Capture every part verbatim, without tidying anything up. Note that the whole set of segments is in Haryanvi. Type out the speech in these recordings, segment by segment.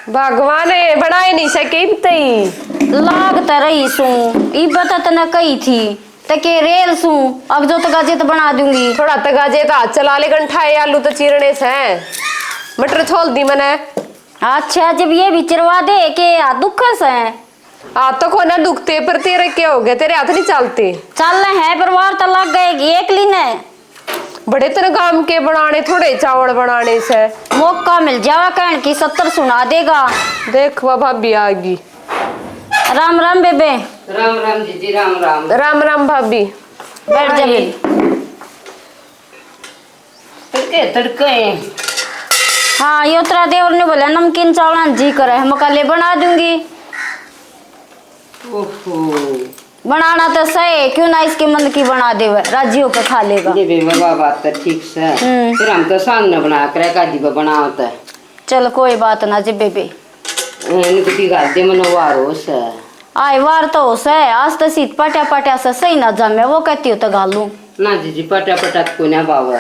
भगवान, बनाए नहीं सके इब तई। लाग त रही सूं, इब त तने कही थी, त के रेल सूं, अब जो तगाजे त बना दूंगी। थोड़ा तगाजे त हाथ चला ले, गंठाए आलू तो चीरने से, मटर छोल दी मने। अच्छा, जब ये भी चिरवा दे के हाथ दुखे से। हाथ तो कोना दुखते, पर तेरे क्या हो गया, तेरे हाथ नहीं चलते? चल है, पर वार तो लग गए एकली ने। बड़े तने काम के बनाने, थोड़े चावल बनाने से। मौका मिल जावा कहन की सत्तर सुना देगा। देख, वा भाभी आ गई। राम राम बेबे। राम राम जीजी, राम राम। राम राम भाभी। बैठ जा हाय। बेबे। तड़के, तड़के। हाँ, यो तेरा देवर ने बोला नमकीन चावल जी करे, मकाले बना दूंगी। ओहो। बनाना तो सही, क्यों ना इसके मन की बना देवे, राजी होकर खा लेगा। ये भी बाबा बात तो ठीक से। हम्म। फिर हम तो सांग न बना कर काजी पे बनाओ तो। चल कोई बात ना जी बेबे। इनको भी गाल दे मनो वार हो से। आए वार तो हो से, आज तो सीत पटा पटा से सही ना जामे, वो कहती हो तो गालू। ना जीजी, पटा पटा तो कोई ना बावे।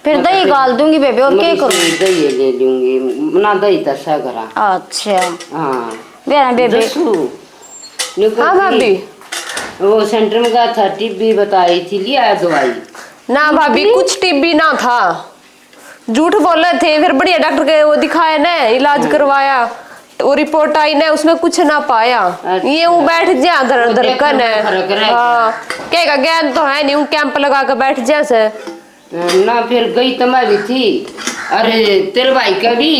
फिर मैं तो दही फिर गाल दूंगी बेबे, और मरी क्या करूं? सी दही ले लूंगी, ना दही तो सा करा। अच्छा। हाँ। बेरा बेबे। जसू, न्यू हाँ कर भाभी। दी। वो सेंटर में गया था, टीबी बताई थी, लिया दवाई? ना भाभी, कुछ टीबी ना था, झूठ बोले थे। फिर बढ़िया डॉक्टर के वो दिखाया ना, इलाज करवाया, तो वो रिपोर्ट आई ना, उसमें कुछ ना पाया। अच्छा। ये वो बैठ जा धर वो धर देखने कर में फर्क रह गया। हाँ, कहेगा ज्ञान तो है नहीं, वो कैंप लगा के बैठ जा से। ना फिर गई तो मैं भी थी। अरे तेरे भाई का भी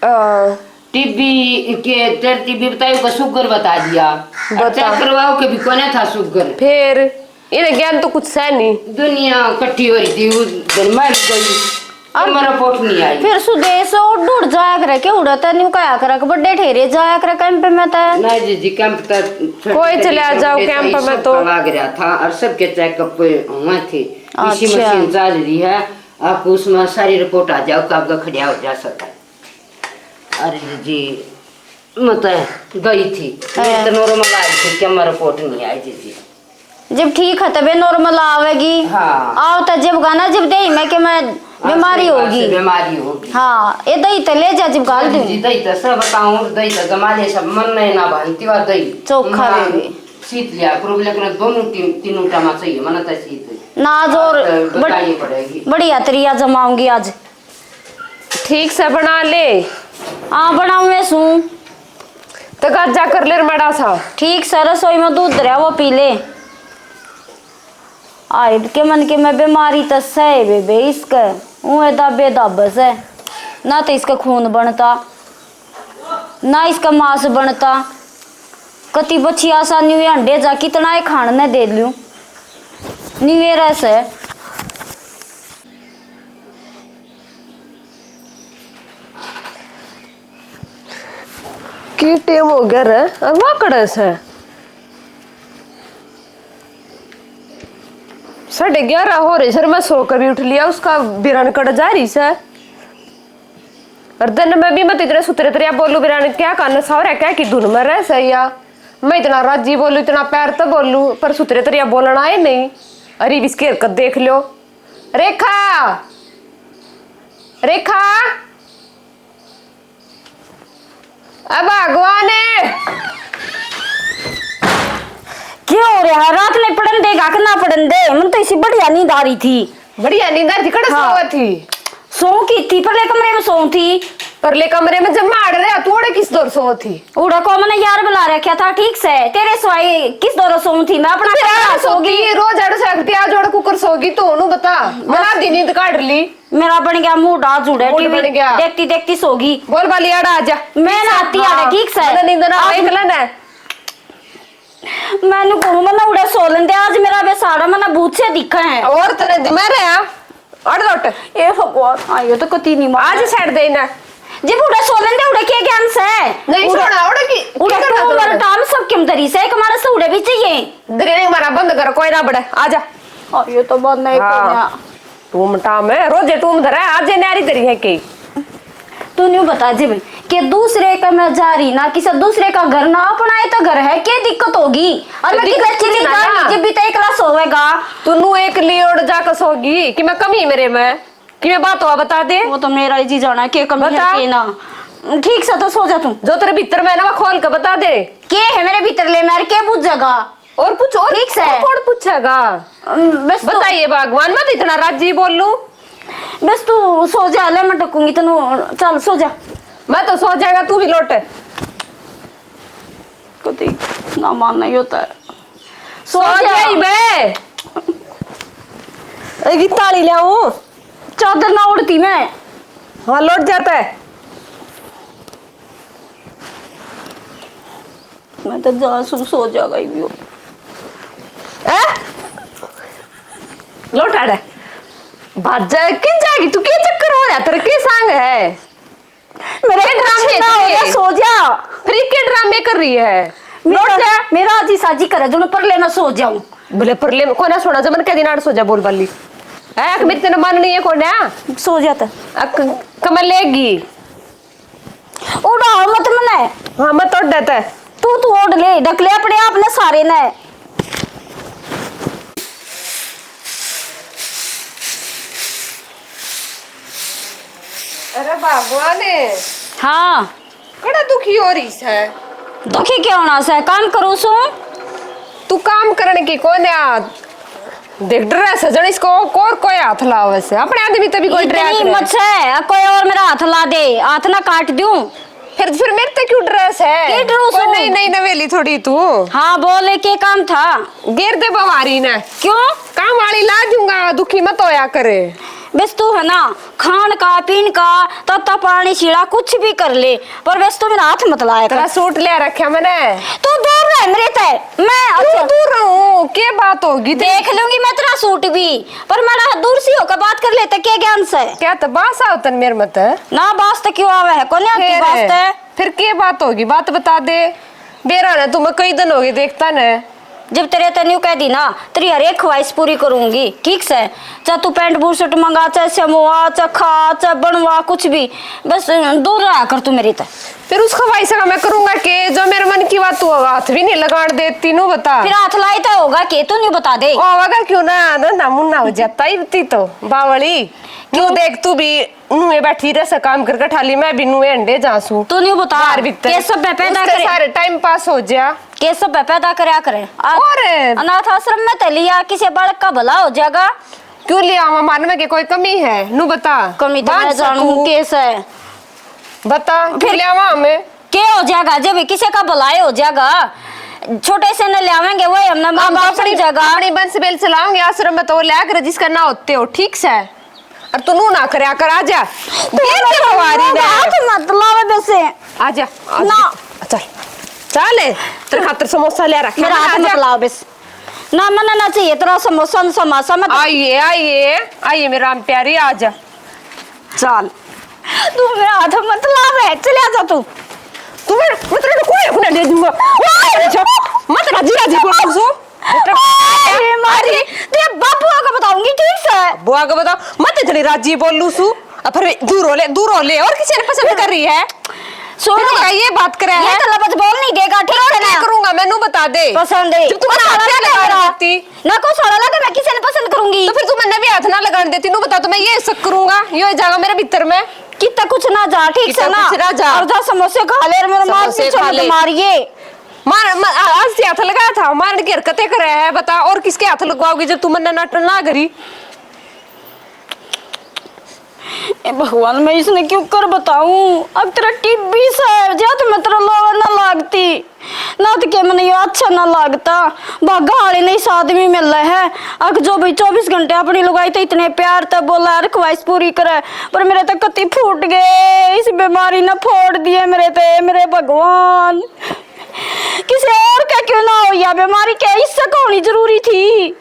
हाँ। टीबी के, तेरे टीबी बताई को शुगर बता दिया। बता। चेक करवाओ के भी कोने था शुगर। फिर इन्हें ज्ञान तो कुछ है नहीं। दुनिया इकट्ठी हो रही थी, उस दिन मैं भी गई। अब मेरा रिपोर्ट नहीं आई। फिर सुदेश उड़ उड़ जाया करे के उड़ा तैनू कहा करे के बड़े ठेरे जाया करे कैंप में तै। नहीं जीजी, कैंप तक कोई चले आ जाओ, कैंप में तो लग रहा था और सबके चेकअप हुए थे। इसी अच्छा। मशीन चल रही है, आपको उसमें सारी रिपोर्ट आ जाओ, कब का खड़ा हो जा सकता। अरे जीजी, मैं तो गई थी, हाँ। मैं तो नॉर्मल आई थी, क्या मैं रिपोर्ट नहीं आई जीजी। जब ठीक है तबे नॉर्मल आवेगी। हाँ। आओ तो जब गाना जब दे मैं कि मैं हाँ, बीमारी सही बात होगी। है, बीमारी होगी। हाँ, ये दही तो ले जा जब गाल हाँ दूंगी। जीजी, दही तो सब बताऊं, दही तो जमा ले सब मन नहीं ना भानती वा दही। चोखा ना, बेबे। सीत लिया करो, लेकिन दोनों तीन, तीनों टाइम चाहिए, मना तो सीत। ना आज और आप, अ, बड़-, बतानी पड़ेगी। बढ़िया तरिया जमाऊंगी आज। ठीक से बना ले। हाँ, बनाऊँ मैं सूं। तो गाजा कर ले माड़ा सा। ठीक से, रसोई में दूध धरया, वो पी ले। आए के मन के मैं बीमारी तो सह बेबे इसके, उए दाबे दाबे से। ना तो इसका खून बनता, ना इसका मांस बनता। कति बची आशा न्यू अंडे जा कितना है खाण ने दे लूं। न्यू ये रस है। की टेम हो गया रे? अगवा कड़े से साढ़े ग्यारह हो रहे सर, मैं सो कर भी उठ लिया, उसका बिरन कड़ जा रही से। और दिन में भी मैं तो इतने सुतरे तरिया बोलू, बिरन क्या कान सावरा क्या की धुन में रह सही या। मैं इतना राजी बोलू, इतना प्यार तो बोलू, पर सुतरे तरिया बोलना आए नहीं। अरे बिस्की हरकत देख लो। रेखा, रेखा, अब भगवान है। क्या हो रहा है? रात में पड़न देगा कि ना पड़न दे? मन तो इसी बढ़िया नींद आ रही थी। बढ़िया नींद आ रही थी, कड़े हाँ। सोवा थी? सो की थी, परले कमरे में सो थी। परले कमरे में जब मार रहा तू, ओड़े किस दौर सो थी? उड़ा को मैंने यार बुला रखा था, ठीक से। तेरे सिवाय किस दौर सो थी? मैं अपना फिर कमरा आड़ सो सोगी। गई, रोज आड़ से अगती, आज ओड़े कुकर सोगी, तो उन्हों बता। बस। मना दी नींद काट ली। मेरा बन गया मूड, आज उड़े मूड टीवी बन गया। देखती देखती सोगी। बोल बाली आड़ा आ जा। मैं नहाती आड़े, हाँ, ठीक से। मैंने नींद ना आज आवे, निकलन है। मैंने कहूँ, मैंने उड़े सो लेंदे, आज मेरा बेसाड़ा मैंने भूत से दिखा है। और तने मैं रहा, अड़ लौट। ए भगवान, आयो तो कती नहीं मार। आज छड़ दे ना। जब उड़े सो लेंदे, उड़े के ज्ञान से? नहीं उड़े, छोड़ा, उड़े की, उड़े की करना को तो मर उड़े? टाम सब किम धरी से, एक मारे से उड़े भी चाहिए। दरे नहीं मारा, बंद कर, कोई ना बड़े, आ जा। आयो तो बंद नहीं हाँ। कोई ना। टूम टाम है, रोजे टूम धरा है, आज ये न्यारी धरी है के? तू न्यू बता जी भाई, के दूसरे का मैं जा रही ना, किसी दूसरे का घर ना, अपना ही तो घर है, क्या दिक्कत होगी? और तो मैं दिक्कत किधर चली कुछ ना जा रही, ना। जब भी तो एकला सोवेगा। तू नू एक लियोड़ जा कसोगी कि मैं कमी मेरे में, कि मैं बात हुआ बता दे। वो तो मेरा ही जी जाना है, के कमी है, बता। के ना। ठीक से तो सो जा तू। जो तेरे भीतर में है ना, वो खोल के बता दे। के है मेरे भीतर ले, मेरे के बुझेगा? और पूछ, और ठीक से। और कौन पूछेगा? अम, बस तू बताइए भगवान, मत इतना राजी बोलू। बस तू सो जा, ले मैं टकूंगी तन्नू। चल सो जा। मैं तो सो जाएगा, तू भी लौट। कभी ना मानना ही होता है। सो सो जा। जाई बे। ए, की ताली ले आऊं? चादर ना ओढ़ती मैं। हाँ, लौट जाता है। मैं तो जा सू, सो जाएगा ही वो। ए? लौट आ रहा। भाग जा, किन जाएगी तू? के चक्कर हो रहा तेरे? के सांग है? मेरा के कुछ ड्रामे ना हो रहा, कर रही है? सो जा। फिर ये के ड्रामे कर रही है? मेरा, लौट जा। मेरा जी साजी करे, जो मैं परले में सो जाऊं। बोले परले में कोना सोना, जब मन कह दिन आड़ सो जा, बोल बाली। ए, मेरी तेरे मन नहीं है कोना। सो जा तो। अक-, कमल लेगी। उड़ा मत मने। हाँ, मत उड़ देता है। तू, तू ओढ़ ले, ढक ले अपने आप ने सारे ने। अरे भगवान। हाँ। कड़ा दुखी हो रही सै। दुखी क्या होना सै, काम करूँ सू। तू काम करने की कौन आ? देख, डरे सै जण इसको, और कोई हाथ लावे सै। अपने आदमी तभी कोई डरे इतनी करे। हिम्मत सै, कोई और मेरा हाथ ला दे, हाथ ना काट दूं। फिर, फिर मेरे ते क्यों डरे सै? के डरू कोई सू? नई, नई नवेली थोड़ी तू। हाँ, बोले, के काम था? गेर दे बवारी ने। क्यों? काम वाली ला दूंगा, दुखी मत होया करे। बस तू है ना, खान का, पीन का, तत्ता पानी, शीला, कुछ भी कर ले, पर बस तू मेरा हाथ मत लाया कर। तेरा सूट ले रखा मैंने। तू दूर रह मेरे ते। मैं तू अच्छा दूर रहूं, के बात होगी तेरी? देख लूंगी मैं तेरा सूट भी, पर माड़ा दूर सी होकर बात कर लेते, के ज्ञान से? क्या तो बास आवतन मेरे मत? ना बास तो क्यों आवे है, कोने आती फिर? बास तो? फिर के बात होगी, बात बता दे। बेरा ने तू मैं कई दिन हो गए देखता ने। जब तेरे ते न्यू कह दी ना, तेरी हर एक ख्वाहिश पूरी करूंगी, ठीक से? चाहे तू पैंट बुशर्ट मंगा, चाहे समोआ, चाहे खा, चाहे बनवा, कुछ भी, बस, अ, दूर रहा कर तू मेरे ते। फिर उस ख्वाहिश का मैं करूंगा के, जो मेरे मन की बात तू हाथ भी नहीं लगान देती, नू बता। फिर हाथ लाई तो होगा के, तू नहीं बता दे। ओ, होगा क्यों ना, ना, ना, मुन्ना हो जाता ही ती तो, बावली। क्यों? क्यों देख, तू भी नुए बैठी रह से काम करके ठाली, मैं भी नुए अंडे जा सू। तू न्यू बता, बाहर भीतर। के सब पे पैदा उसके करे? सारे टाइम पास हो जा। के सब पे पैदा करया करे। आ, और अनाथ आश्रम में ते लिया, किसी बालक का भला हो जाएगा। क्यों लिया आवा? मन में के कोई कमी है? नू बता। कमी तो बांध मैं जानू सकूं। के से। बता, क्यों फिर लिया आवा हमें? के हो जाएगा जब किसी का भला हो जाएगा? छोटे से न ले आवेंगे, वही हमने माँ हम तो बाप अपनी, समझेगा। अपनी बंस बेल चलाओगे आश्रम में, तो वो लिया करे जिसका ना होते हो, ठीक से? और तू नू ना करया कर, आजा। तू गेर दे मेरा बवारी ने। हाथ मत लावे वैसे। आजा, आजा। ना। चल। चल, तेरे खातर समोसा ले रखा मेरा मैंने, हाथ आजा। मत लाओ बस। ना, मन्ने ना चाहिए तेरा समोसा, न समोसा मत। आइए, आइए, आइए, मेरा राम प्यारी, आजा। चल। तू मेरा हाथ मत लावे, चले जा तू। तू मेरे, मैं तेरे को कोई अपने दे दूंगा। ओए, अच्छा, मत राजी राजी बोल तू। अरे मारी, तेरे बाबू आके बताऊंगी ठीक से। बाबू आके बता, मत इतनी राजी बोलू सू। अब फिर दूर हो ले, दूर हो ले, और किसी ने पसंद कर रही है? सुन, फिर तो ये बात करे ये है। तो लफ्ज बोल नहीं देगा, ठीक है ना? करूंगा मैं, नू बता दे। पसंद है। जब तू मेरा हाथ ना लगा देती। ना को साला लगा, मैं किसी ने पसंद करूंगी। तो फिर तू मन्ने भी हाथ ना लगान देती, नू बता, तो मैं ये शक करूंगा, यो जागा मेरे भीतर में। कितना कुछ ना जा, ठीक से ना? कुछ ना जा। और जा समोसे खा ले, और मेरे मार समोसे पीछे खा मत ले। मारिए। मार, मार, आ, आज से हाथ लगाया था, मारने की हरकतें कर रहा है, बता, और किसके हाथ लगवाओगी जब तू मन्ने नाटन ना करी? ए भगवान, मैं इसने क्यों कर बताऊं? अब तेरा टीबी सा है, जा तो मैं तेरा लोवर ना लागती, ना तो के मने यो अच्छा ना लागता। भागा हाले ने इस आदमी मिला है, अक जो भाई चौबीस घंटे अपनी लुगाई तो इतने प्यार ते बोला, हर ख्वाहिश पूरी करे, पर मेरे तो कति फूट गए, इस बीमारी ने फोड़ दिए मेरे ते, मेरे भगवान। किसी और का क्यों ना हो या बीमारी, क्या इससे का होनी जरूरी थी?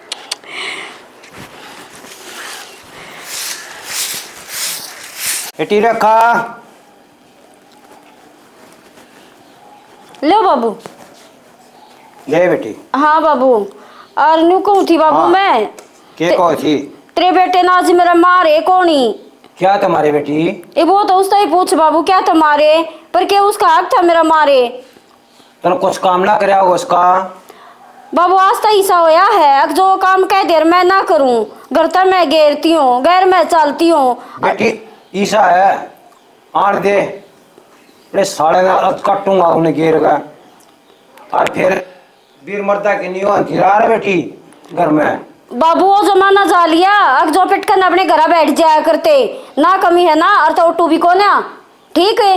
बेटी रखा। लो बाबू। ले बेटी। हाँ बाबू। और न्यू कहूँ थी बाबू हाँ। मैं। के ते-, कहो थी? तेरे बेटे ने आज मेरा मारे कोनी। क्या तुम्हारे बेटी? ये वो तो उससे ही पूछ बाबू, क्या तुम्हारे? पर के उसका हक था मेरा मारे? तने कुछ काम ना करया होगा उसका? बाबू, आज तो ऐसा होया है, अक जो काम कह दे मैं ना करूं, घर तो मैं घेरती हूँ, घर मैं चलती हूँ। बेटी, ईसा है, आन दे। अपने साले का अत काटूंगा उन्हें घेर का। और फिर बीर मर्दा की नियो अंधेरा रे बेटी घर में। बाबू, वो जमाना जा लिया, अक जो पिटकन अपने घर बैठ जाया करते, ना कमी है ना, और तो टू भी कोन्या। ठीक है।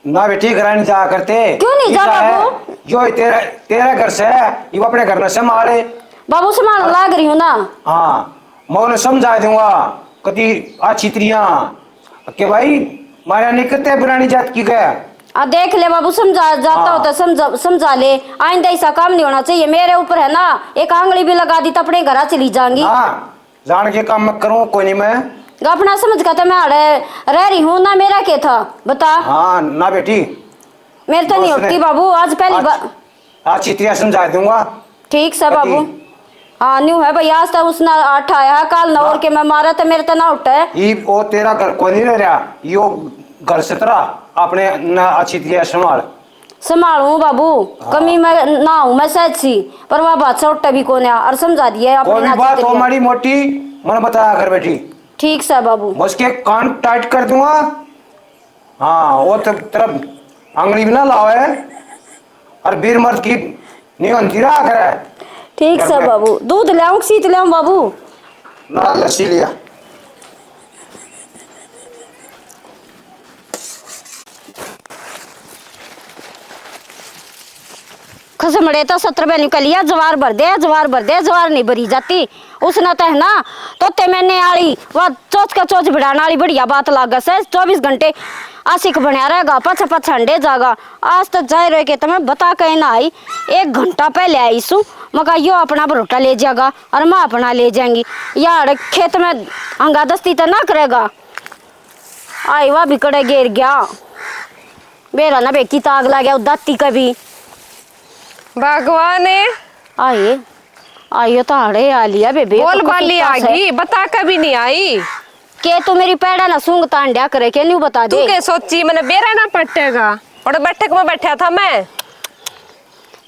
ना बेटी, घर नहीं जाया करते। क्यों नहीं जा इसा है, बाबू? जो तेरा, तेरा घर से है, ये अपने घर में संभाले। बाबू, संभाल लाग रही हूँ ना। हाँ, मैं उन्हें समझा दूंगा, कति अच्छी तरिया के भाई, मारा नहीं करते पुरानी जात की गया। आ देख ले बाबू, समझा जाता हाँ। हो तो समझा, समझा ले। आइंदा ऐसा काम नहीं होना चाहिए। मेरे ऊपर है ना, एक आंगली भी लगा दी तो अपने घर चली जाएंगी। हाँ, जान के काम मत करूँ कोई नहीं मैं। अपना समझ का तो मैं आड़े रह रही हूँ ना, मेरा के था बता। हाँ ना बेटी, मेरे तो नहीं होती बाबू, आज पहली बार। अच्छी तरह समझा दूंगा। ठीक से बाबू। हाँ, न्यू है भाई, आज तो उसने आठ आया, काल ना और के मैं मारा तो मेरे तो ना उठे। ये वो तेरा घर को नहीं रह रहा, यो घर से तेरा अपने ना अच्छी तरह संभाल। संभालूं बाबू, हाँ। कमी मैं ना हूं, मैं सहज सी, पर वह बात से उठे भी कोन्या और समझा दिया अपनी कोई भी बात हो माड़ी मोटी, मन बताया कर बेटी। ठीक से बाबू। मैं उसके कान टाइट कर दूंगा। हाँ, वो तो तरफ आंगली भी ना लावे। और बीर मर्द की नहीं होती रहा करे। ठीक से बाबू, दूध लाऊं कि सीत लाऊं बाबू? ना, लस्सी लिया। खसमड़े तो सत्र बहन का लिया, जवार भर दे, जवार भर दे, जवार नहीं भरी जाती। उसने तो है ना, तोते मैंने आली, वह चोच का चोच भिड़ाने वाली बढ़िया बात लागे से, चौबीस घंटे आशिक बनया रहेगा, पाछे पाछे हंडे जागा। आज तो जाहिर है कि तुम्हें बता के ना आई, एक घंटा पहले आई सू, मका यो अपना भरोटा ले जाएगा और मैं अपना ले जाएंगी। यार खेत में अंगा दस्ती तो ना करेगा। आई वह भी कड़े गिर गया, बेरा ना बेकी ताग ला गया उदाती कभी। भगवान है। आए, आइयो तो आड़े आ लिया बेबे, बोल तो बाली आ गई, बता कभी नहीं आई। के तू मेरी पैड़ा ना सूंघ तांड्या करे, के न्यू बता दे। तू के सोची, मैंने बेरा ना पटेगा, और बैठक में बैठा था मैं।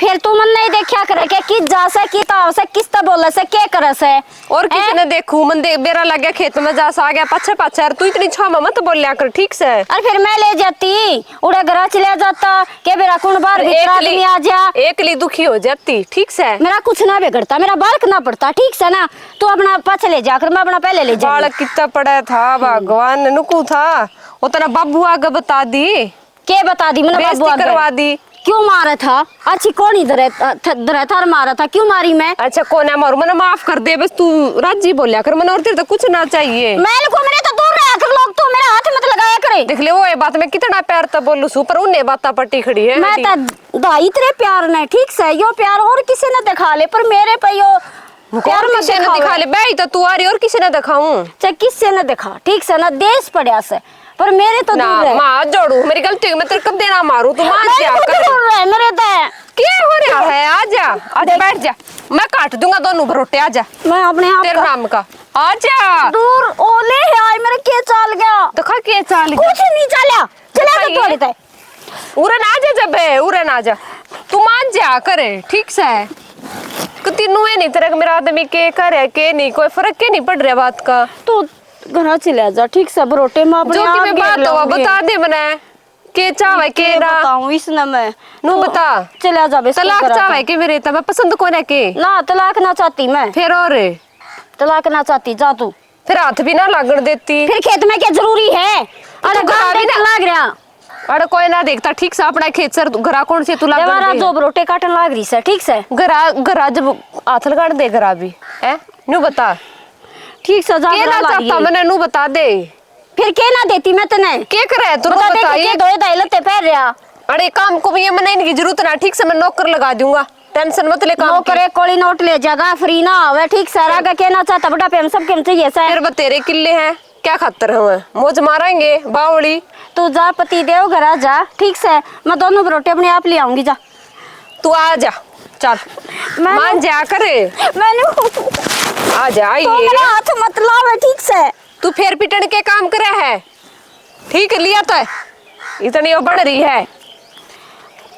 फिर तू मन नहीं देखा करे के कित जा से, कित आव से, किस ते बोले से, के करे से? और किसी हैं? ने देखू, मन दे, बेरा लग गया खेत में जा सा आ गया पाछे पाछे, और तू इतनी छामा मत बोल्या कर, ठीक से? और फिर मैं ले जाती, उड़े घर चले जाता, के बेरा कौन बाहर भीतर आदमी आ जा? एकली दुखी हो जाती, ठीक से? मेरा कुछ ना बिगड़ता, मेरा बालक ना पड़ता, ठीक से ना? तू अपना पाछे ले जा कर, मैं अपना पहले ले जाऊंगी। बालक कितना पड़ा था, भगवान ने नुकू था, वो तेरा बाबू आगे बता दी। के बता दी मैंने बाबू आगे? करवा दी। क्यों मारा था? अच्छी कौन ही धरे, अ, थ-, धरे थार मारा था? क्यों मारी मैं? अच्छा, कौन है मारू? मैंने माफ कर दे, बस तू राजी बोल्या कर, मैंने और तेरे तो कुछ ना चाहिए। मैं को मेरे तो दूर रहा कर, लोग तू मेरा हाथ मत लगाया करे। देख ले, वो ये बात मैं कितना प्यार तो बोलू सू, पर उन्हें बातें पट्टी खड़ी है मैं बेटी। तो दाई तेरे प्यार ने, ठीक से, यो प्यार और किसी ने दिखा ले, पर मेरे पे यो प्यार मत दिखा ले। बे, तो तू आ रही और किसी ने दिखाऊं? चाहे किसी ने दिखा, ठीक से ना, देश पड़ा से, पर मेरे तो ना, दूर रह। माँ जोड़ू, मेरी गलती होगी, मैं तेरे कब देना मारू, तू मान जा कर। दूर रह मेरे ते। के हो रहा है? आजा, आजा, बैठ जा, मैं काट दूंगा दोनों भरोटे, आजा। मैं अपने आप तेरे नाम का, आजा। दूर ओले है, आए मेरे के चाल गया? दिखा के चाल गया? कुछ नहीं चाला, चला तो थोड़ी ते। उरे ना जा, जबे उरे ना जा, तू मान जा करे, ठीक से। कती नुए नहीं तेरे, मेरा आदमी के करे के नहीं, कोई फर्क के नहीं पड़ रहा बात का। तू घरा चला जा, ठीक से, भरोटे में अपने जो की आप भी बात हो, बता दे मने, के चाहे के ना बताऊं इसने मैं। नू तो बता, चला जा बे, तलाक चाहे के मेरे, तब पसंद को ना के ना, तलाक ना चाहती मैं। फिर और तलाक ना चाहती, जा तू। फिर हाथ भी ना लागण देती। फिर खेत में क्या जरूरी है? अरे तू घरा भी ना लाग रहा। अरे कोई ना देखता, ठीक से अपना खेत सर घरा कौन से तू लाग देवारा दे। जो रोटे काटन लाग रही से, ठीक से। घरा, घरा जब हाथ लगाण दे घरा भी, हैं? न्यू बता। ठीक से जा के ना चाहता मैंने, न्यू बता दे। फिर के ना देती मैं तने? के करे तू बता दे, बता, के ये धोए धाए लत्ते पहन रहा। अरे काम को भी ये मने इनकी जरूरत ना, ठीक से मैं नौकर लगा दूंगा। टेंशन मत ले काम की। नौकर एक कोली नोट ले जागा, फ्री ना आवे, ठीक से। रागा के ना चाहता, बुढ़ापे में सबके में चाहिए से। फिर बतेरे किले हैं, क्या खातर है वह? मौज मारेंगे, बावली। तू जा पति देव घर आ जा, ठीक से। मैं दोनों रोटी अपने आप ले आऊंगी, जा। तू आ जा, चल। मैं मान जा करे। मैंने आ जा, तू ये मेरा हाथ मत लावे, ठीक से। तू फेर पिटन के काम करे है, ठीक लिया तो है, इतनी वो बढ़ रही है।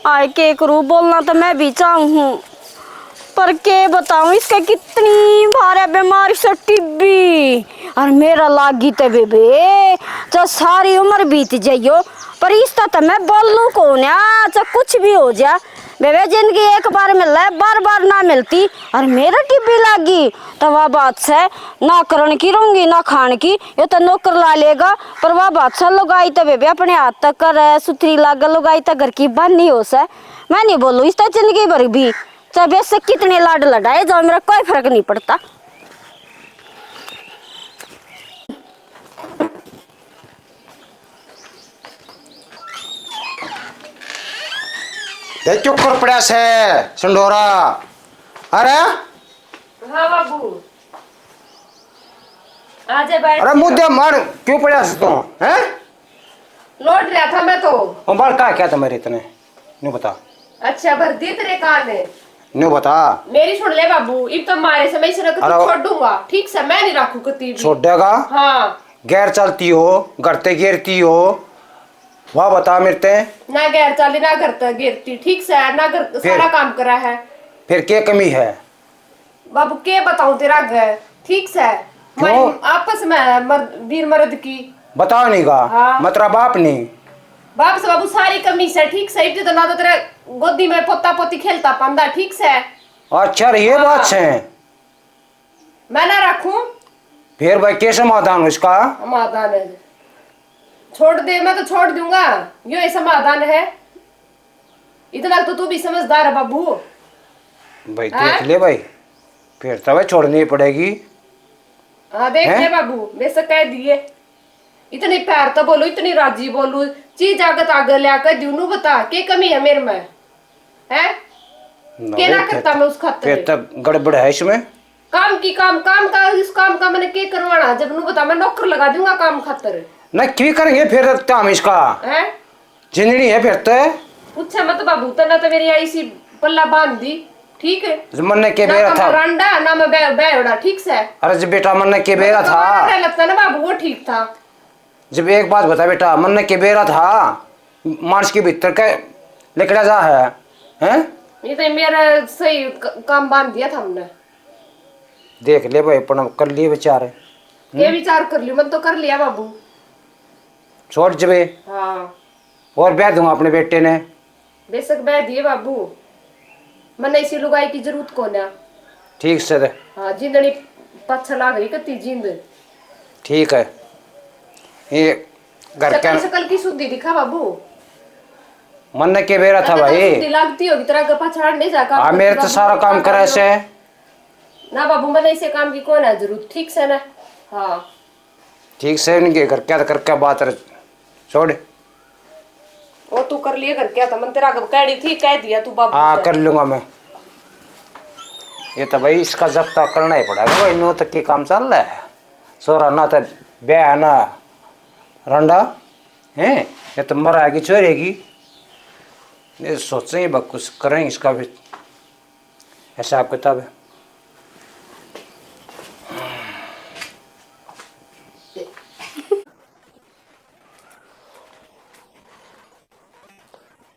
आए के करूँ, बोलना तो मैं भी चाहूँ हूँ, पर के बताऊं, इसके कितनी बार बीमारी से टीबी, और मेरा लागी ते बेबे, चाहे सारी उम्र बीत जाइयो, पर इसका तो मैं बोलूं कौन आ, चाहे कुछ भी हो जा बेबे। जिंदगी एक बार मिले, बार बार ना मिलती, और मेरा टीबी लागी तो वह बात से ना करण की रहूंगी, ना खान की। ये तो नौकर ला लेगा, पर वह बात से लुगाई तो बेबे अपने हाथ तक करे, सुथरी लागे लुगाई, तो घर की बानी हो से। मैं नहीं बोलूं इस तो जिंदगी भर भी, चाहे बेशक कितने लाड लड़ाए जाओ, मेरा कोई फर्क नहीं पड़ता। देख क्यों कर पड़ा से संडोरा। अरे हाँ बाबू, आ जा बैठ। अरे मुद्दे मार, क्यों पड़ा से तू? हैं? लौट रहा था मैं तो। ओ बाल का क्या था मेरे इतने? न्यू बता। अच्छा, भर दी तेरे कान ने। न्यू बता। मेरी सुन ले बाबू, इब तो मारे से मैं इसे रख अरे छोड़ दूंगा, ठीक से मैं नहीं रखू कती भी। छोड़ेगा? हाँ। गैर चलती हो, घर ते गिरती हो, वाह बता मेरे ते। ना गैर चली, ना घर ते गिरती, ठीक से, ना घर सारा काम करा है। फिर के कमी है? बाबू के बताऊं तेरा घर, ठीक से। क्यों? आपस में मर्द, वीर मर्द की। बताओ नहीं गा, हाँ। मैं तेरा बाप नहीं। बाप से बाबू सारी कमी से, ठीक से। इब तो ना तो तेरे गोदी में पोता पोती खेलता पांदा, ठीक से। अच्छा रे, ये हाँ। बात से। मैं ना रखूं। फिर भाई के समाधान हो इसका? समाधान है, छोड़ दे, मैं तो छोड़ दूंगा, यो ही समाधान है। इतना तो तू भी समझदार है बाबू। भाई देख ले भाई, फिर तो भाई छोड़नी पड़ेगी। हाँ देख ले बाबू, मैं से कह दिए, इतनी प्यार तो बोलू, इतनी राजी बोलू, चीज आगे तो आगे लिया कर दू, नू बता के कमी है मेरे में, है? के ना करता मैं उस खातर? फिर तो गड़बड़ है इसमें। काम की काम, काम का, इस काम का मैंने के करवाना? जब नू बता, मैं नौकर लगा दूंगा काम खातर। ना की करेंगे फिर काम इसका? हैं? जिंदड़ी है फिर तो। पूछे मत बाबू, तन्ने तो मेरी आई सी पल्ला बांध दी, ठीक है? जब मन्ने के बेरा था। रांडा ना मैं बे-, बेवड़ा, ठीक से? अरे जी बेटा, मन्ने के बेरा था। लगता ना बाबू, वो ठीक था। जब एक बात बता बेटा, मन्ने के बेरा था, मानस के भीतर के लिकड़ा जा है, हैं? ये तो मेरा सही क-, काम बांध दिया था हमने। देख ले भाई, अपना कर लिए विचार। ये विचार कर लियो, मन तो कर लिया बाबू। छोड़ जबे। हाँ। और ब्याह दूंगा अपने बेटे ने। बेशक ब्याह दिए बाबू, मन्ने इसी लुगाई की जरूरत कोन्या। ठीक से दे। हाँ, जिंदड़ी पाछा लाग रही कती जिंद। ठीक है। ये घर शकल, के शकल की शुद्धि दिखा बाबू। मन्ने के बेरा था भाई। शुद्धि लागती होगी तेरा, पाछा नहीं जाकर। हाँ, मेरे तो सारा काम करे से। ना बाबू, मन्ने इसे काम की कोई ना जरूरत, ठीक से ना? हाँ। ठीक से इनके घर क्या करके बात छोड़। वो तू कर लिए घर क्या था, मन तेरा कह रही थी, कह दिया तू बाबू। हाँ, कर लूंगा मैं। ये तो भाई इसका जब्ता करना ही पड़ेगा भाई, नौ तक के काम चल रहा है। सोरा ना तो ब्याह ना रंडा है, ये तो मरा की छोरेगी। ये सोचे ही बस कुछ करें इसका भी। हिसाब किताब।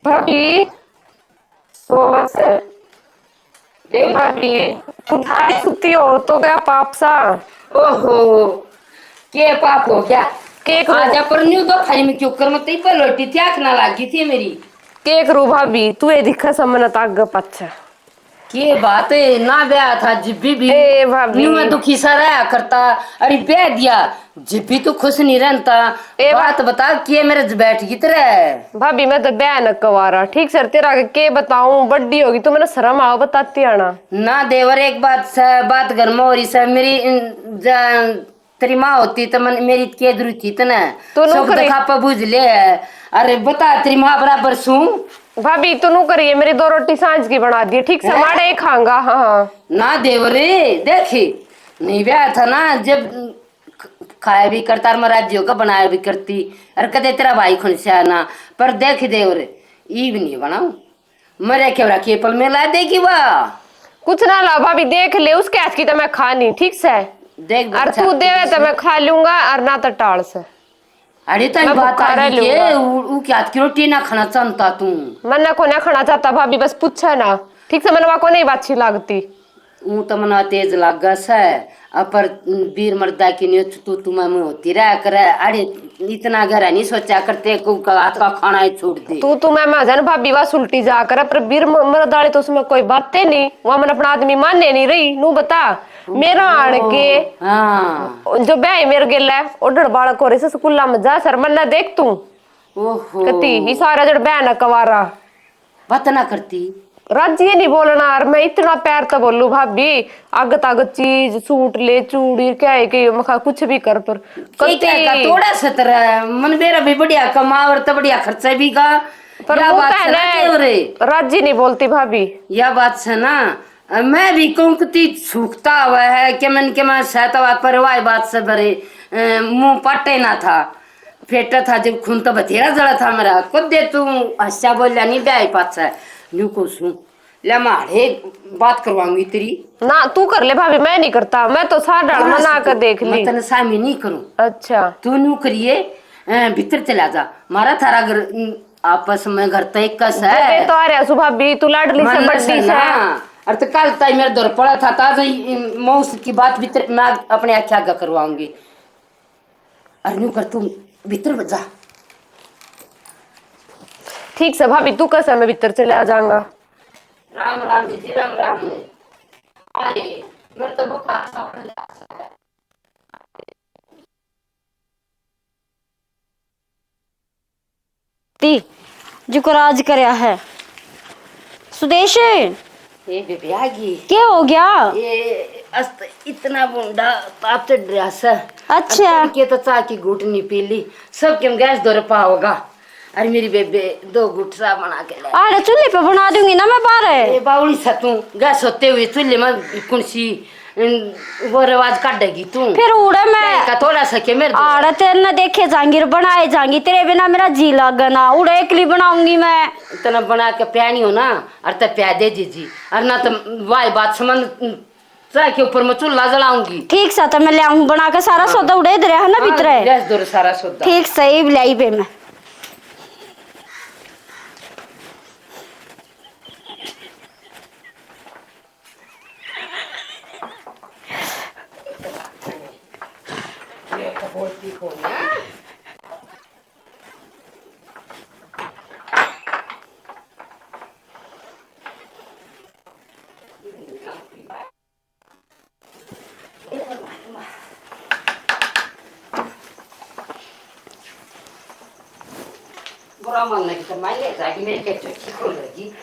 भाभी, सो बस। ए भाभी, तुम थारी सुती हो तो क्या पाप सा? ओहो, के पाप हो गया? के करूं? आजा पर न्यू दो खाई में क्यों कर, मैं तो इब्बे लोटी त्याग ना लागी थी मेरी। के करूं भाभी, तू ये दिखा समन ताग पाछा। के बात है, ना ब्याह था जिब्बी भी। ए भाभी। न्यू मैं दुखी सा रहा करता, अरे ब्याह दिया, जिब्बी तू खुश नहीं रहता। ए बात बता, के मेरे ज बैठ गई तेरे? भाभी, मैं तो ब्याह न कवारा, ठीक सर, तेरा के बताऊं, बड्डी होगी तू, मैंने शर्म आओ बताती आना। ना देवर, एक बात से, बात घर में हो रही से, मेरी इन-, जा-, तेरी माँ होती तो मन, मेरी के जरूरत थी तने। तू नू सुख करे। दुख आपे बुझ ले। अरे बता, तेरी माँ बराबर सूं। भाभी, तू नू करिए, मेरी दो रोटी सांझ की बना दी, ठीक से? हैं? माड़े ही खाऊंगा, हाँ, हाँ। ना देवरे, देख, नहीं ब्याह था ना, जब ख-, खाया भी करता और मैं राज्यों का बनाया भी करती, और कदे तेरा भाई खुनस्या ना। पर देख देवरे, ईब नहीं बनाऊं। मरे के रखिए पल में ला देगी वा। कुछ ना ला भाभी, देख ले, उसके हाथ की तो मैं खा नहीं, ठीक से? देख और बच्चा, तू देवे तो मैं खा लूंगा और ना तो टाल से। अरे तन मैं बात भूखा रह आई के, लूंगा। उ, उ के हाथ की रोटी ना खाना चाहता तू। मैं ना को ना खाना चाहता भाभी, बस पूछा ना। ठीक से मनवा को नहीं बात अच्छी लागती। ऊं तो मना तेज लागे सै, अपर वीर मर्दा की न्यू तू तू मैं मैं होती रह करे। अरे, इतना गहरा नहीं सोचा करते, को का हाथ का खाना ही छोड़ दे। तू तू मैं मैं जन भाभी वा सुलटी जा करे, पर वीर म-, मर्द वाली तो उसमें कोई बातें नहीं। वहाँ मन अपना आदमी माने नहीं रही, नू बता। मेरा आन के हाँ। जो ब्याह मेरे गेल है, ओढ़ बालक हो रहे से स्कूला में जा सर, मन्ना देख तू। ओहो। कती इशारा जड़ बहन कवारा। बात ना करती। राजी नहीं बोलना, और मैं इतना प्यार तो बोलू भाभी, आगत आगत चीज, सूट ले, चूड़ी, क्या है कि मखा कुछ भी कर, पर कती का थोड़ा सतर। मन बेरा भी बढ़िया कमा और तो बढ़िया खर्चा भी का। पर या वो बात है ना, राजी नहीं बोलती भाभी। या बात है ना, अ, मैं भी कहूँ कि ती सूखता हुआ है कि मन के मैं सहता हुआ पर वाई बात से भरे, अ, मुंह पटे ना था, पेट था जब खून तो बथेरा जला था मेरा। खुद दे तू हंसा बोलिया नहीं ब्याह पाछे, न्यू को सू ले मारे बात करवाऊंगी तेरी। ना तू कर ले भाभी, मैं नहीं करता, मैं तो सार डाल मना कर देख ली। मैं तने सामी नहीं करूं। अच्छा। तू न्यू करिए, अ, भीतर चला जा, मारा थारा घर, अम, आपस में घर तो एक कस है। तो आ रहा सु भाभी, तू लाडली से बड़ी से। और तो कल ताई मेरे दौर पड़ा था, ताज मौस की बात भीतर मैं अपने आंखें आगे करवाऊंगी। और न्यू कर तू भीतर जा। ठीक से भाभी, तू कैसे मैं भीतर चले आ जाऊंगा। राम राम जी, राम राम। अरे, मेरे तो बुखार सा पड़ गया। ती, जुकराज करया है। सुदेश। ए बेबे आ गई। क्या हो गया? ये अस्त इतना बुंडा ताप चढ़ रहा से। अच्छा। अब के तो चाह की घूट नहीं पी ली, सब के गैस दौरे पा होगा। अरे मेरी बेबे, दो घूट चाह बना के ले। आड़े चूल्हे पे बना दूंगी ना मैं बाहर। ए बावली सा तू, गैस होते हुए चूल्हे में कौन सी वो रिवाज काटेगी तू। फिर उड़े मैं का थोड़ा सा के मेरे आड़ा तेरे ना देखे जांगी और बनाए जांगी, तेरे बिना मेरा जी लागे ना, उड़े एकली बनाऊंगी मैं। इतना बना के प्यानी हो ना, और ते प्या दे जीजी, और ना तो वाई बात समझ, चाह के ऊपर मैं चूल्हा जलाऊंगी। ठीक सा, तो मैं ले आऊं बना के सारा हाँ। सौदा उड़े इधर है ना हाँ, भीतर है। गैस दौरे सारा सौदा। ठीक सही लाई पे मैं। बुरा मानने की तो मैं ले जाएगी, मेरी क्या चुटकी खोल लेगी।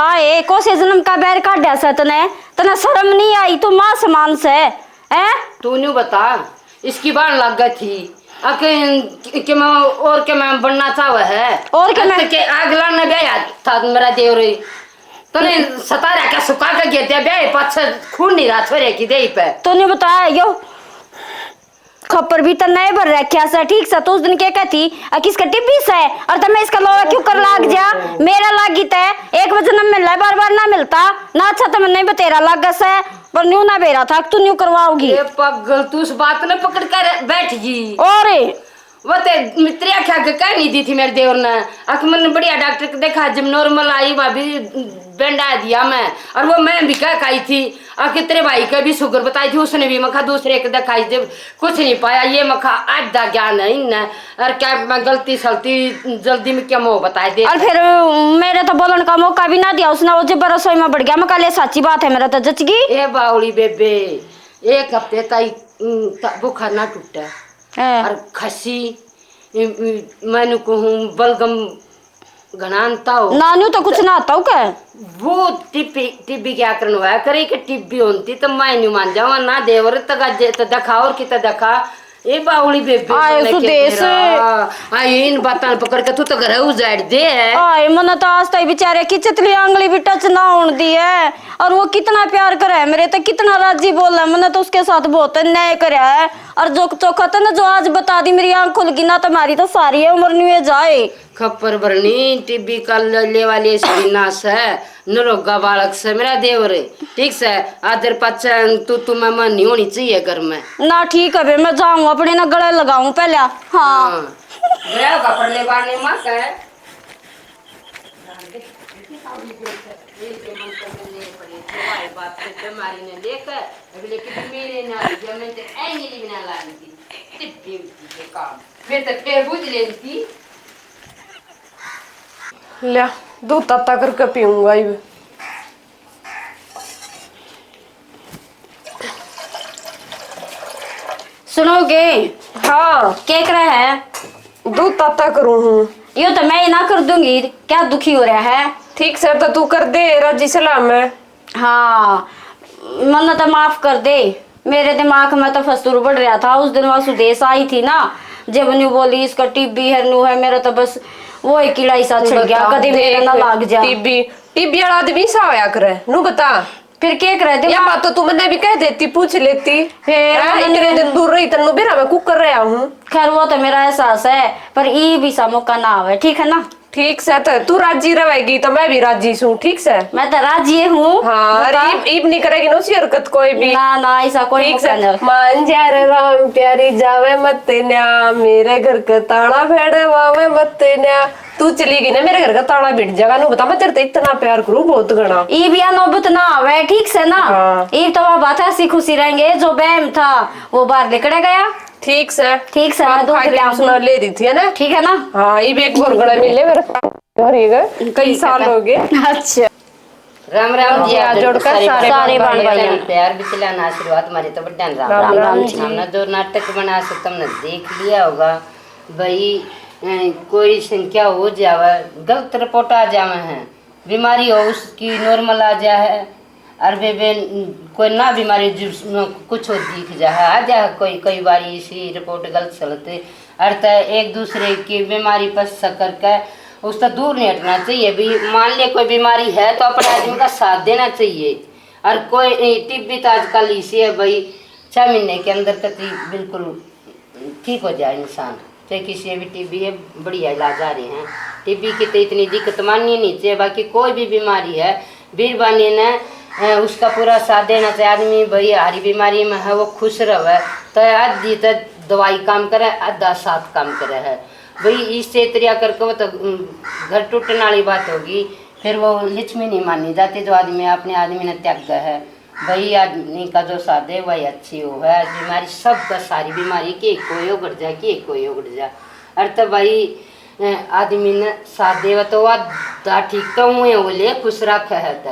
आए, कोसे जन्म का बैर काढ़ा से तने, तने शर्म नहीं आई? तू माँ समान से, हैं? तू न्यू बता, इसकी बाण लग गई थी। अके, के मैं, और के मैं बनना चाहे है? और के मैं के अगला ने ब्याह था मेरा देवर। तने सतारा का सुखा के गिर दिया, ब्याह पाछे खून नहीं रहा छोरे की देही पे। तूने बताया यो। खप्पर भी तो नए भर रख्या से, ठीक से? तो उस दिन के कहती, "आ किसका टिब्बी से? और तब मैं इसका लोड़ा क्यों कर लाग जा? मेरा लागी तय, एक बजे न मिलना, बार बार ना मिलता, ना अच्छा तो मैं नहीं बतेरा लाग से, पर न्यू ना बेरा था, तू न्यू करवाओगी।" ये पागल, तू उस बात ने पकड़ कर बैठ गई। और वो ते मित्री आख्या के कह नहीं दी थी मेरे देवर ने, आख मैंने बढ़िया डॉक्टर को देखा, जब नॉर्मल आई, भाभी बेंडा दिया मैं, और वो मैं भी कह आई थी, आखिर तेरे भाई का भी शुगर बताई थी, उसने भी मखा दूसरे को दिखाई, जब कुछ नहीं पाया, ये मखा आधा ज्ञान है इनने, और क्या मैं गलती सलती जल्दी में क्या मोह बताए दे। और फिर मेरे तो बोलने का मौका भी ना दिया उसने, वो जब रसोई में बढ़ गया, मखा ले साची बात है, मेरा तो जच गई। ए बावली बेबे, एक हफ्ते ताई, उम, त-, बुखार ना टूटा। हाँ। और खसी, इम, इम, मैंने कहूँ बलगम घना अंता हो। नानू तो कुछ ना आता हो के? वो टीबी, टीबी क्या करन होया करे कि टीबी होती तो मैं न्यू मान जावा ना देवर तक जे तो दिखा और किते दिखा। ए बावली बेबे आए मने के सुदेश। तेरा। आए इन बातां पकड़ के तू तो घर उजाड़ दे है। आए मने तो आज ताई बेचारे की चितली आंगली भी टच ना होन दी है। और वो कितना प्यार करे है मेरे तो, कितना राजी बोले है। मने तो उसके साथ बहुत अन्याय करया है। और जो चोखा तने जो आज बता दी, मेरी आंख खुल गई ना, तुम्हारी तो सारी है उम्र न्यू जाए। खप्पर भरनी, टीबी का ल-, लेवा ले इसकी ना से, नरोगा बालक से मेरा देवर, ठीक से, आदर पाचन, तू, तू मैं, मैं नहीं होनी चाहिए घर में। ना ठीक है बे, मैं जाऊँ अपने ना गले लगाऊँ पहले। हाँ। हाँ। गया कपड़ ले बाने माँ से। ये तो मन को मिलने पड़े, जो भाई बाप से बीमारी ने लेकर अगले की मेरे ना, जब मैं तो ऐ नहीं लेना लानी थी, तिब्बे उठी के काम, मैं तो फिर बुझ लेती। ले, दूध ताता करके पीऊंगा इब। सुनोगे? हाँ। के करे है? दूध ताता करूँ हूँ। यो तो मैं ही ना कर दूंगी, क्या दुखी हो रहा है? ठीक से तो तू कर दे, राजी सलाह में। हाँ, मन्ने तो माफ कर दे। मेरे दिमाग में तो फस्तूर बढ़ रहा था। उस दिन वो सुदेश आई थी ना, जब न्यू बोली, "इसका टीबी है, न्यू है", मेरा तो बस वो ही कीड़ा ही सा छिड़ गया, बता, कदे मेरा ना देख, लाग जा। टीबी, टीबी वाला आदमी सा होया करे, न्यू बता। फिर के करे? या दिमाग बात तो तू मन्ने भी कह देती, पूछ लेती। फिर हैं, मन्ने इतने दिन दूर रही, तन्नू बेरा मैं कुकर रहा हूँ। खैर, वो तो मेरा एहसास है, पर ई भी सा मौका ना आवे, ठीक है ना? ठीक से, तो तू राजी रहेगी तो मैं भी राजी सूं, ठीक से? मैं तो राजी हूँ। हाँ, अरे बता। इब, इब नहीं करेगी ना उसी हरकत कोई भी। ना, ना, ऐसा कोई ठीक मौका से। नहीं। मान जा रे राम प्यारी, जावे मत न्या, मेरे घर का ताला फेड़वावे मत न्या। तू चली गई ना, मेरे घर का ताला भिड़ जाएगा। न्यू बता, मैं तेरे ते इतना प्यार करूँ, बहुत घना। इब या नौबत ना आवे, ठीक से ना? हाँ। इब तो वो बात हंसी खुशी रहेंगे, जो बहम था वो बाहर निकल गया। ठीक से। ठीक से, मैं काम दूध खा के ले आऊँ। सुना ले रही थी, है ना? ठीक है ना? हाँ, इब एक और घड़ा मिले मेरे पास। और ये गए, कई ठीक है, साल तो हो गए। अच्छा। राम राम जी, आ जोड़कर सारे सारे बाण भाइयां ने प्यार भी चलाना, आशीर्वाद मारे तो बड्डा ने राम राम राम राम जी। जी। हमने जो नाटक बना सो तुमने देख लिया होगा भाई, अ, कोई संख्या हो जावे, गलत रिपोर्ट आ जावे हैं, बीमारी हो उसकी नॉर्मल आ जाए है, और वे, वे कोई ना बीमारी जिसमें कुछ हो दिख जाए, आ जाए कोई, कई बार इसी रिपोर्ट गलत सलत, और तो एक दूसरे की बीमारी पर शक करके उससे दूर नहीं हटना चाहिए। भी मान ले कोई बीमारी है तो अपने आदमी का साथ देना चाहिए। और कोई टीबी तो आजकल इसी है भाई, छह महीने के अंदर कति बिल्कुल ठीक हो जाए इंसान। चाहे किसी भी टीबी है, बढ़िया इलाज आ रहे हैं। टीबी की तो इतनी दिक्कत माननी नहीं चाहिए, बाकी कोई भी बीमारी है, बीरबानी ने, अ, उसका पूरा साथ देना चाहिए। आदमी भाई हरी बीमारी में है, वो खुश रहे, तो आधी तो दवाई काम करे, आधा साथ काम करे है। भाई इससे तरिया करके वो तो, उम, घर टूटने वाली बात होगी। फिर वो लक्ष्मी नहीं मानी जाती, जो आदमी अपने आदमी ने त्याग है। भाई आदमी का जो साथ दे वही अच्छी हो है। बीमारी सब का, सारी बीमारी के कोई उगड़ जा, के कोई उगड़ जा। अर तो भाई, अ, आदमी ने साथ देवे तो आधा ठीक तो हुए, वो ले खुश रखे है। तो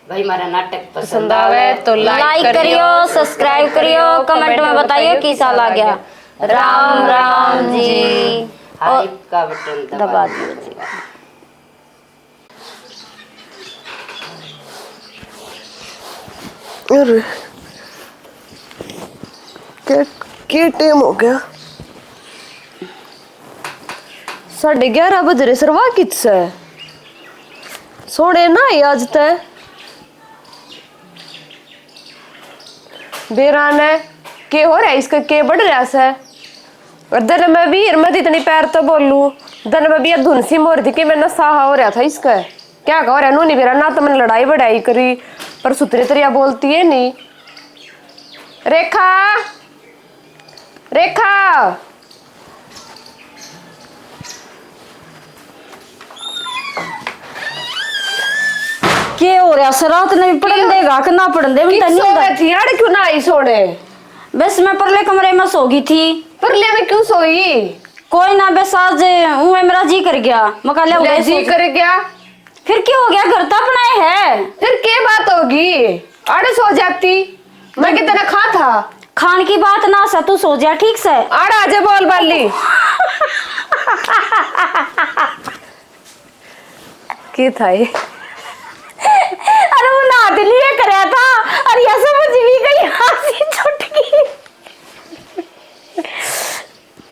भाई हमारा नाटक पसंद पसंद आवे आवे तो like like करियो, करियो, subscribe करियो, comment में बताइयो किसा लाग्या। राम राम जी। Like का बटन दबा दबा दियो। दीजिए। अरे, के, के टाइम हो गया? साढ़े ग्यारह बज रहे, सरवा कित से? सोने ना ही आज तै। बेरा ने के हो रहा है इसका, के बढ़ रहा से? और दन मैं भी हिरमत इतनी पैर तो बोलूं, दन मैं भी ये धुन सी मोर थी कि मैं नशा हो रहा था इसका। क्या कह रहा नूनी बेरा ना, तो मैंने लड़ाई बढ़ाई करी, पर सुतरी तरिया बोलती है नहीं। रेखा, रेखा। के हो रहा से? रात ने भी पढ़न देगा कि ना पढ़न दे? मैं तो नहीं सोवे थी यार, क्यों ना आई सोने? बस मैं परले कमरे में सो गई थी। परले में क्यों सोई? कोई ना, बस आज उहे मेरा जी कर गया, मैं कहा, ले, जी कर गया। फिर क्या हो गया, घर तो अपना ही है। फिर के बात होगी, आड़े सो जाती, मैं कितना खा था। खान की बात ना सा, तू सो जा, ठीक से। आड़ा आजे बोल बाली। के था ये?